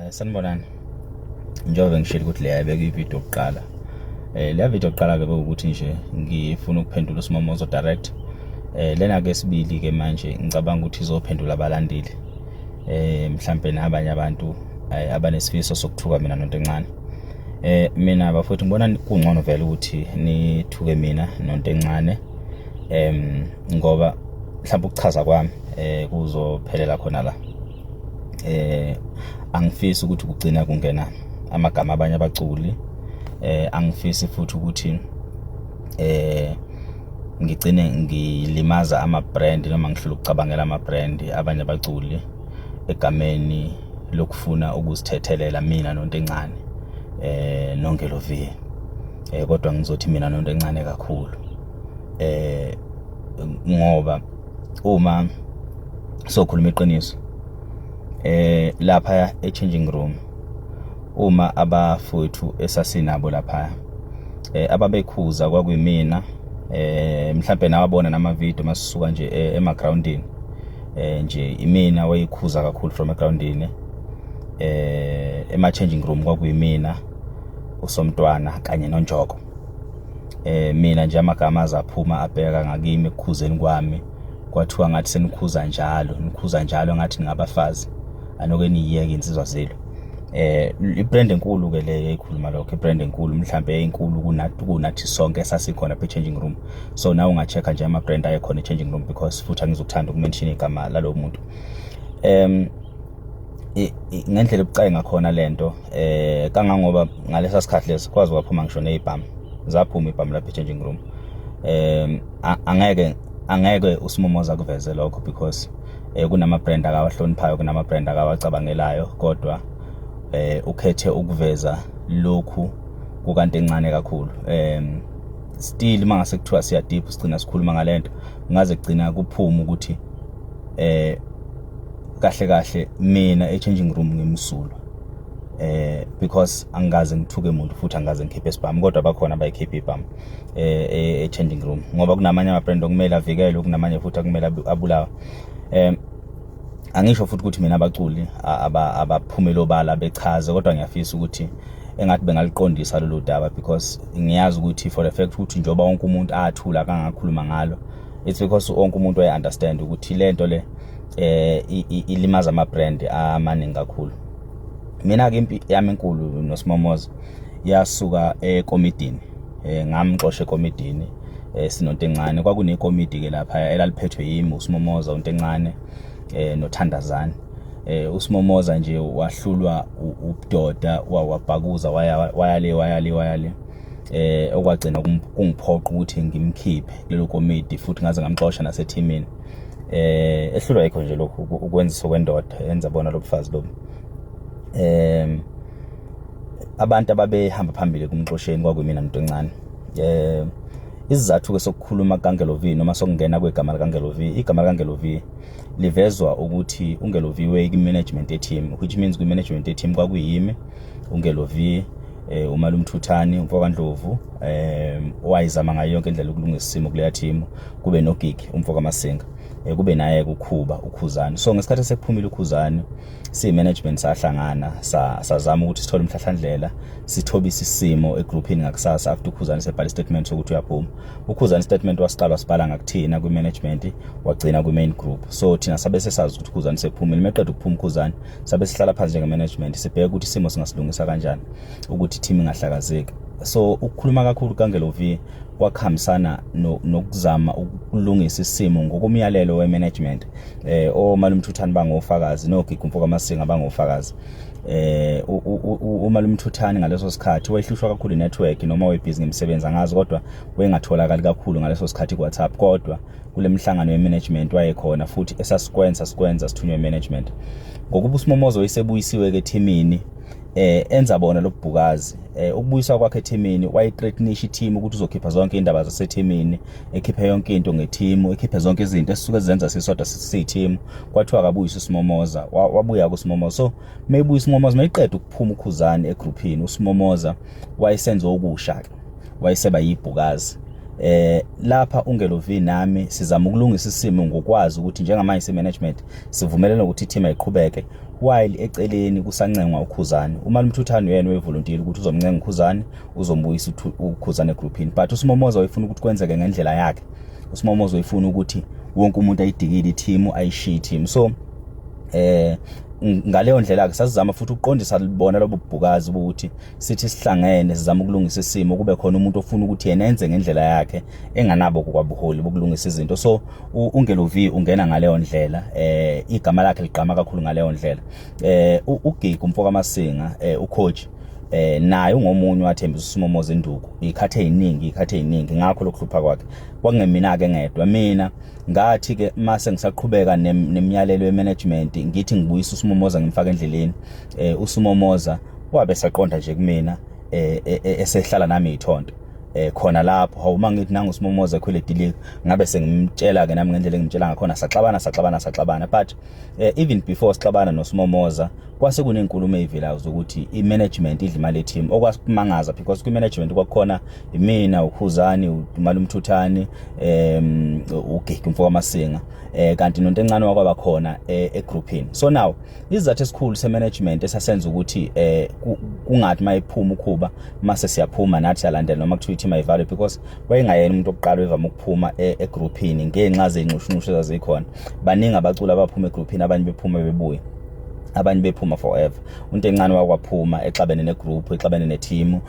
Sanibonani. Njengoba ngishilo ukuthi leya bekuyivideo yokuqala. Leya video yokuqala ke bekuwukuthi nje ngifuna ukuphendula uSimomozo direct. Lena ke sibili ke manje ngicabanga ukuthi izophendula abalandeli. Mhlambe nabanye abantu abanesifiso sokuthuka mina nonto encane. Mina bafowethu ngibona kungcono vele ukuthi nithuke mina nonto encane. Ngoba mhlawumbe ukuchaza kwami kuzophelela khona la. Angifisi ukuthi kugcina kungena amagama abanye abaculi, angifisi futhi ukuthi ngigcine ngilimaza ama brand noma ngihlula ukucabangela ama brand abanye abaculi egameni lokufuna ukuzithethelela mina nonto encane noNgelo V. Kodwa ngizothi mina nonto encane kakhulu, ngoba uma sokhuluma iqiniso, lapha e changing room, uma abafowethu esasinabo lapha ababekhuza kwakuyimina, mhlambe nawabona nama video masisuka nje ema groundini, nje imina wayikhuza kakhulu from egroundini. Ema changing room kwakuyimina, uSomntwana kanye noNjoko. Mina nje amagama azaphuma abheka ngakimi ekukhuzeni kwami, kwathiwa ngathi senikhuza njalo, nikhuza njalo ngathi ningabafazi, anoke niyiyeke insizwa zelo. I-brand enkulu ke leyo eyikhuluma lokho, i-brand enkulu, mhlambe enkulu kunathi sonke esasikhona phe changing room. So nawe unga-check nje ama brand ayekhona e-changing room, because futhi angizukuthanda ukumention igama lalo muntu. Ngendlela ebucayi ngakhona lento, kangangoba ngalesa sikhathi leso kwazi kwaphuma ngisho nezibhamu, zaphuma ibhamu lapha e-changing room. Angeke uSimomoza kuveze lokho because kunama brand akawahloniphayo, kunama brand akawacabangelayo, kodwa ukhethe ukuveza lokhu kukanti encane kakhulu. Still mangase kuthiwa siya deep, sigcina sikhuluma ngalento, ngaze kugcina kuphuma ukuthi kahle kahle mina e-changing room ngimsulwa, because angikaze ngithuke umuntu futhi angikaze ngikhiphe isibhamu, kodwa bakhona abayikhipha ibhamu e-changing room, ngoba kunamanye ama-brand okumele avikelwe, kunamanye futhi akumele abulawe. Angisho futhi ukuthi mina abaculi abaphumela obala bechaze, kodwa ngiyafisa ukuthi engathi bengaliqondisa lolu daba, because ngiyazi ukuthi for the fact ukuthi njengoba wonke umuntu athula kangakhuluma ngalo, it's because wonke umuntu uya-understand ukuthi lento le ilimaza ama brand amaningi kakhulu. Mina ke impi yami enkulu noSimomoza yasuka ekomidini. Ngamxosha ekomidini sinonto encane. Kwakunekomidi ke lapha elaliphethwe yimi, uSimomoza, unto encane noThandazane. USimomoza nje wahlulwa ubudoda, wabhakuza, waya wayale wayale wayale, okwagcina kungiphoqa ukuthi ngimkhiphe kulelo komidi, futhi ngaze ngamxosha nasethimini. Ehlulwa yikho nje lokhu ukwenzisa kwendoda enza bona lobufazi lobu. Abantu ababehamba phambili kumxosheni kwakuyimina muntu encane. Isizathu ke sokukhuluma kaNgelo V noma sokungena kwegama likaNgelo V, igama likaNgelo V livezwa ukuthi uNgelo V we management team, which means kwi management team kwakuyimi, uNgelo V, uMalumthuthani umfokaNdlovu, owayizama ngayo yonke indlela ukulungisa isimo kuleya team, kube noGigi umfoka Masinga, kube naye kuKhuba uKhuzani. So ngesikhathi sekuphumile uKhuzani, si management sahlangana, sazama ukuthi sithole umhlahlandlela, sithobise isimo egroupini ngakusasa after uKhuzani sebhala statement sokuthi uyaphuma. UKhuzani statement wasiqala wasibhala ngakuthina kwi management, wagcina kwi main group. So thina sabe sesazi ukuthi uKhuzani sephumile. Meqeda ukuphuma uKhuzani, sabe sihlala phansi njenge management, sibheke ukuthi isimo singasilungisa kanjani ukuthi team ingahlakazeki. So ukukhuluma kakhulu kaNgelo V kwakuhambisana nokuzama ukulungisa isimo ngokomyalelo we-management. OMalumthuthani bangofakazi, noGiga umfoka Masinga bangofakazi. UMalumthuthani ngaleso sikhathi wayehlushwa kakhulu i-network noma wayebhizi ngemisebenzi, angazi, kodwa wayengatholakali kakhulu ngaleso sikhathi ku-WhatsApp, kodwa kule mihlangano ye-management wayekhona futhi esasikwenza sikwenza sithunywe management. Ngokuba uSimomozo wayesebuyisiwe-ke ethimini, enza bona lobubhukazi, ukubuyiswa kwakhe ethimini wayethreatenisha i-team ukuthi uzokhipha zonke indaba zasethimini, ekhiphe yonke into nge-team, ekhiphe zonke izinto esisuke zenza sisodwa siyi-team. Kwathiwa akabuyise uSimomoza, wabuya kuSimomoza. So mayebuya uSimomoza, mayiqeda ukuphuma uKhuzani egroupini, uSimomoza wayesenza okusha ke, wayeseba yibhukazi. Lapha uNgelo V nami sizama ukulungisa isimo ngokwazi ukuthi njengamanje si management sivumelene ukuthi i-team ayiqhubeke. While eceleni kusancengwa uKhuzani, uMalumthuthane uyena owevolontiya ukuthi uzomncenga uKhuzani, uzombuyisa uKhuzani egroupini, but uSimomoza wayefuna ukuthi kwenzeke ngendlela yakhe. USimomoza wayefuna ukuthi wonke umuntu ayidikile i-team, ayishiye i-team. So ngaleyo ndlela ke sasizama futhi ukuqondisa libona lobu bubhukazi ukuthi sithi sihlangene sizama ukulungisa isimo, kube khona umuntu ofuna ukuthi yena enze ngendlela yakhe enganabo kwabuholi bokulungisa izinto. So uNgelo V ungena ngaleyo ndlela, igama lakhe ligqama kakhulu ngaleyo ndlela. UGigi umfoka Masinga, ucoach, naye ungomunye wathembisa uSimomoza induku ikhathe eziningi, ikhathe eziningi. Ngakho lokuhlupha kwakhe kwakungemina ke ngedwa. Mina ngathi ke mase ngisaqhubeka nemiyalelo yemanagement, ngithi ngibuyisa uSimomoza, ngimfaka endleleni, uSimomoza wabe saqonda nje kumina, esehlala nami ithonto khona lapho. Hawu, mangithi nangu uSimomoza ekhwele dilika, ngabe sengimtshela ke nami ngendlela engimtshela ngakhona. Saxabana, saxabana, saxabana, but even before sixabana noSimomoza kwase kunenkulumo ezivelayo zokuthi i-management idla imali ye-team, okwasimangaza because kwi-management kwakukhona imina, uKhuzani, uMalumthuthane, uGigi umfo kaMasinga, kanti nonto encane wakwaba khona egroupini. So now isizathu esikhulu se-management esasenza ukuthi kungathi mayiphuma ukhuba mase siyaphuma nathi siyalandela noma kuthiwa i-team ayivalwe, because wayengayena umuntu okuqala evama ukuphuma egroupini ngenxa zey'nxushunxushu ezazikhona. Baningi abaculi abaphuma egroupini, abanye bephuma bebuye, abanye bephuma forever. Unto encane wakwaphuma exabene negroup, exabene neteam,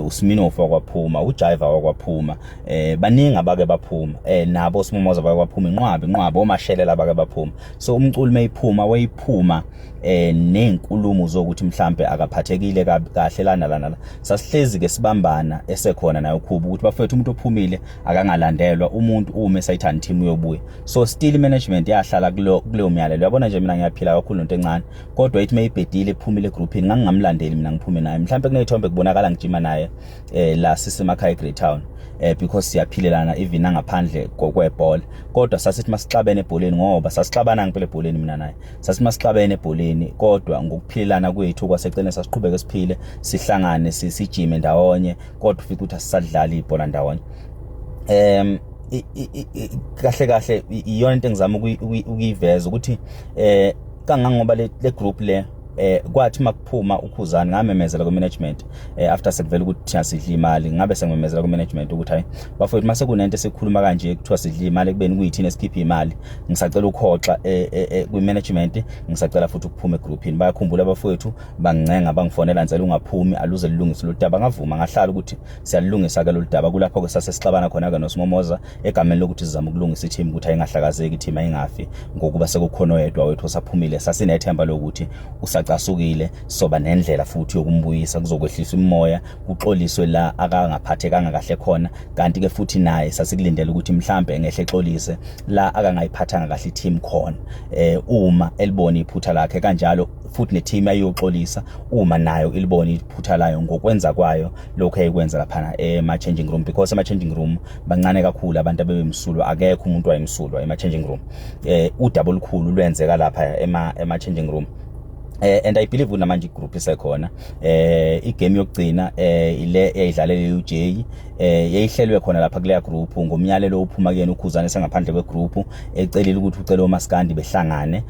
uSminoff wakwaphuma, uJaiva wakwaphuma, baningi abake baphuma, nabo Simomoza bake baphuma, inqwabi inqwabi omashelela abake baphuma. So umculi mayiphuma wayiphuma nezinkulumo zokuthi mhlambe akaphathekile kahle lana lana la. Sasihlezi ke sibambana esekhona naye uKhuba ukuthi bafethu, umuntu ophumile akangalandelwa, umuntu uma esayithanda team uyobuya. So still management yahlala kuleyo myalelo. Uyabona nje, mina ngiyaphila kakhulu nento encane, kodwa ithi mayibhedile ephumile egroupini, ngangingamlandeli mina ngiphume naye. Mhlawumbe kuney'thombe kubonakala ngijima naye la sisemakhaya eGreytown, because siyaphilelana even nangaphandle kwebhola. Kodwa sasithi masixabene ebholeni, ngoba sasixabana ngempela ebholeni mina naye, sasithi masixabene ebholeni, kodwa ngokuphilelana kwethu kwaseceleni sasiqhubeke siphile, sihlangane, sijime ndawonye, kodwa ufike ukuthi asisadlali ibhola ndawonye. Kahle kahle iyona into engizama ukuyiveza ukuthi kangangoba le group le, kwathi makuphuma uKhuzani ngamemezela ku management, after sekuvela ukuthi thina sidla imali, ngabe sengimemezela ku management ukuthi hayi bafowethu, mase kunento esikhuluma kanje kuthiwa sidla imali ekubeni kuyithina esikhipha imali, ngisacela ukhoxa kwi management, ngisacela futhi ukuphuma egroupini. Bayakhumbula abafowethu, bangincenga, bangifonela, "Ngicela ungaphumi, aluze lilungise lo daba." Ngavuma, ngahlala ukuthi siyalungisa ke lolu daba. Kulapho ke sasesixabana khona ke noSimomoza egameni lokuthi sizama ukulungisa i-team ukuthi ayingahlakazeki i-team, ayingafi, ngokuba sekukhona oyedwa wethu osaphumile. Sasinethemba lokuthi usacasukile, soba nendlela futhi yokumbuyisa, kuzokwehliswa imimoya, kuxoliswe la akangaphathekanga kahle khona. Kanti ke futhi naye sasikulindele ukuthi mhlambe engehle exolise la akangayiphathanga kahle i-team khona, uma elibona iphutha lakhe. Kanjalo futhi ne-team ayiyoxolisa uma nayo ilibona iphutha layo ngokwenza kwayo lokho ayikwenza laphana ema-changing room, because ema-changing room bancane kakhulu abantu abebemsulwa, akekho umuntu wayemsulwa ema-changing room. Udaba olukhulu lwenzeka lapha ema-changing room. And I believe namanje igroup isekhona. Igame yokugcina ile eyidlalele uJ yayihlelwe khona lapha kuleya group ngomyalelo ophuma kuyena uKhuzane sengaphandle kwegroup, ecelile ukuthi ucele omaskandi behlangane,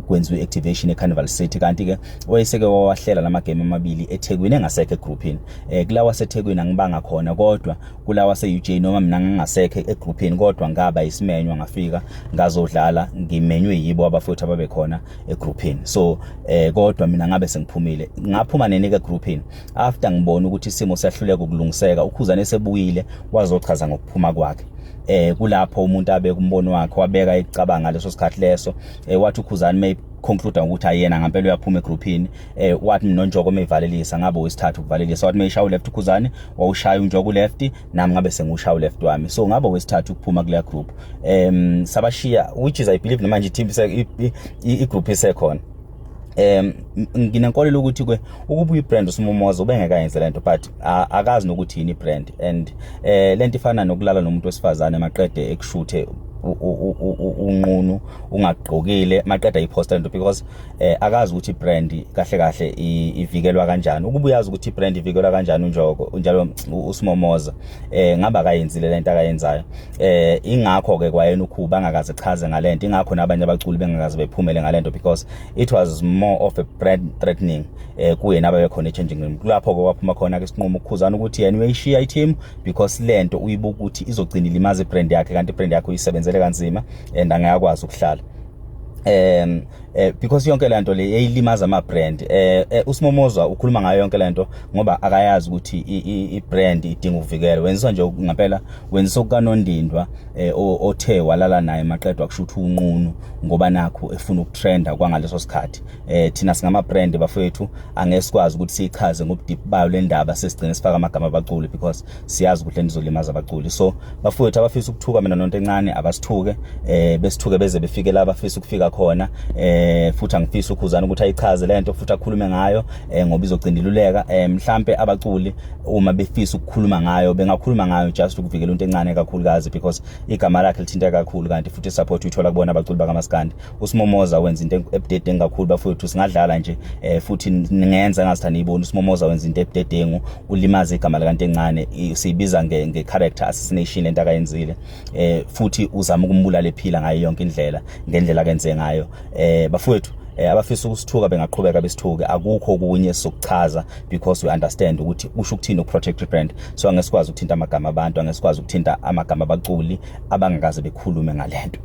kwenziwe activation eCarnival City. Kanti ke wayeseke wawahlela lama game amabili eThekwini engasekho egroupini. Kulawa seThekwini angibanga khona, kodwa kulawa se-UJ, noma mina ngingasekho egroupini, kodwa ngaba isimenywa, ngafika ngazodlala, ngimenywe yibo abafowethu ababekhona egroupini. So kodwa mina ngabe sengiphumile. Ngaphuma nini ke egroupini? After ngibona ukuthi isimo siyahluleka ukulungiseka, uKhuzane esebuyile wazochaza ngokuphuma kwakhe. Kulapho umuntu abeka umbono wakhe, wabeka icabanga leso sikhathi leso. Wathi uKhuzane may conclude ukuthi ayena ngempela uyaphuma egroupini, wathi noNjoko meyivalelisa, ngabe wesithathu ukuvalelisa. Wathi meyishaya left uKhuzane, wawushaya uNjoko left, nami ngabe sengushaya left wami, so ngabe wesithathu ukuphuma kule group. Sabashiya, which is I believe namanje i-team i-group isekhona. Nginenkolelo ukuthi ke ukuba uyibrand uSimomoza ubengeke ayenze lento, but akazi nokuthi yini ibrand. And lento ifana nokulala nomuntu wesifazane maqede ekushuthe. Unqunu ungagqokile maqeda iposta into because akazi ukuthi brand kahle kahle ivikelwa kanjani. Ukuba uyazi ukuthi brand ivikelwa kanjani uNjoko njalo uSimomoza, ngaba akayenzile lento akayenzayo. Ingakho ke kwayena uKhuba angakaze chaze ngalento, ingakho nabanye abaculi bengakaze bephumele ngalento, because it was more of a brand threatening kuye nababe khona e-changing room. Kulapho ke kwaphuma khona ke isinqumo ukukhuzana ukuthi yena uyayishiya i-team, because lento uyibuka ukuthi izogcina ilimaza ibrand yakhe, kanti ibrand yakhe uyisebenzele kanzima and angayakwazi ukuhlala because yonke lento le eyilimaza ama brand. USimomoza ukhuluma ngayo yonke lento ngoba akayazi ukuthi i brand idinga ukuvikelwa. Wenziswa nje ngempela, wenziswa kukanondindwa othe walala naye maqedwa kusho ukuthi unqunu ngoba nakho efuna ukutrenda kwangaleso sikhathi. Thina singama brand, bafowethu, angeke sikwazi ukuthi siyichaze ngobudeep bayo le ndaba, sesigcine sifaka amagama abaculi, because siyazi ukuthi lento izolimaza abaculi. So bafowethu, abafisa ukuthuka mina nonto encane abasithuke, besithuke beze befike la abafisa ukufika khona. Futhi angifisi uKhuzana ukuthi ayichaze lento futhi akhulume ngayo, ngoba izogcina iluleka. Mhlambe abaculi uma befisa ukukhuluma ngayo bengakhuluma ngayo, just ukuvikela into encane kakhulukazi, because igama lakhe lithinta kakhulu, kanti futhi support uyithola kubona abaculi bakaMaskandi. USimomoza wenza into ebudedengu kakhulu, bafowethu. Singadlala nje futhi ningenza ngathi aniyiboni. USimomoza wenza into ebudedengu, ulimaza igama likaNto encane. Siyibiza nge character assassination lento akayenzile, futhi uzama ukumbulala ephila ngayo yonke indlela, ngendlela akenze ngayo. Bafowethu, abafisa ukusithuka bengaqhubeka besithuke, akukho okunye sokuchaza, because we understand ukuthi usho ukuthini ukuprotect brand. So angeke sikwazi ukuthinta amagama abantu, angeke sikwazi ukuthinta amagama abaculi abangakaze bekhulume ngalento.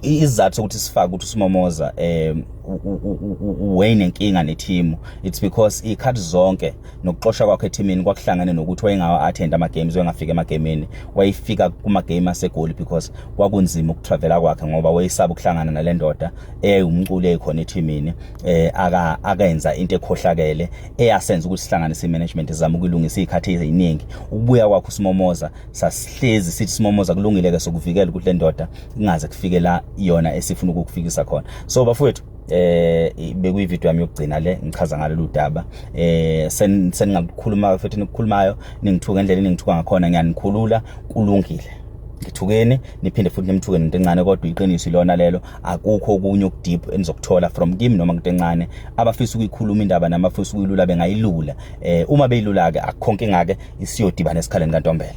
Isizathu sokuthi sifake ukuthi uSimomoza wayenenkinga neteam, it's because ikhathi zonke nokuxosha kwakhe ethimini kwakuhlangene nokuthi wayengawa attend ama games, wayengafika emagameni, wayefika kuma game aseGoli because kwakunzima ukutravela kwakhe ngoba wayesaba ukuhlangana nale ndoda eyayumculi ekhona ethimini aka akenza into ekhohlakele eyasenza ukuthi sihlanganise management izama ukulungisa izikhathi eziningi. Ukubuya kwakhe uSimomoza, sasihlezi sithi, "Simomoza, kulungile ke, sokuvikela ukuthi le ndoda ingaze kufike la yona esifuna ukukufikisa khona." So bafowethu, bekuyi video yami yokugcina le ngichaza ngalolu daba. Seningakukhuluma futhi nikukhulumayo, ningithuka ngendlela eningithuka ngakhona, ngiyanikhulula, kulungile. Ngithukeni, niphinde futhi nimthuke nento encane, kodwa iqiniso ilona lelo. Akukho okunye okudeep enizokuthola from kimi noma into encane. Abafisa ukuyikhuluma indaba namafisa ukuyilula bengayilula. Uma beyilula ke, akukho inkinga ke, isiyodibana esikhaleni kaNtombela.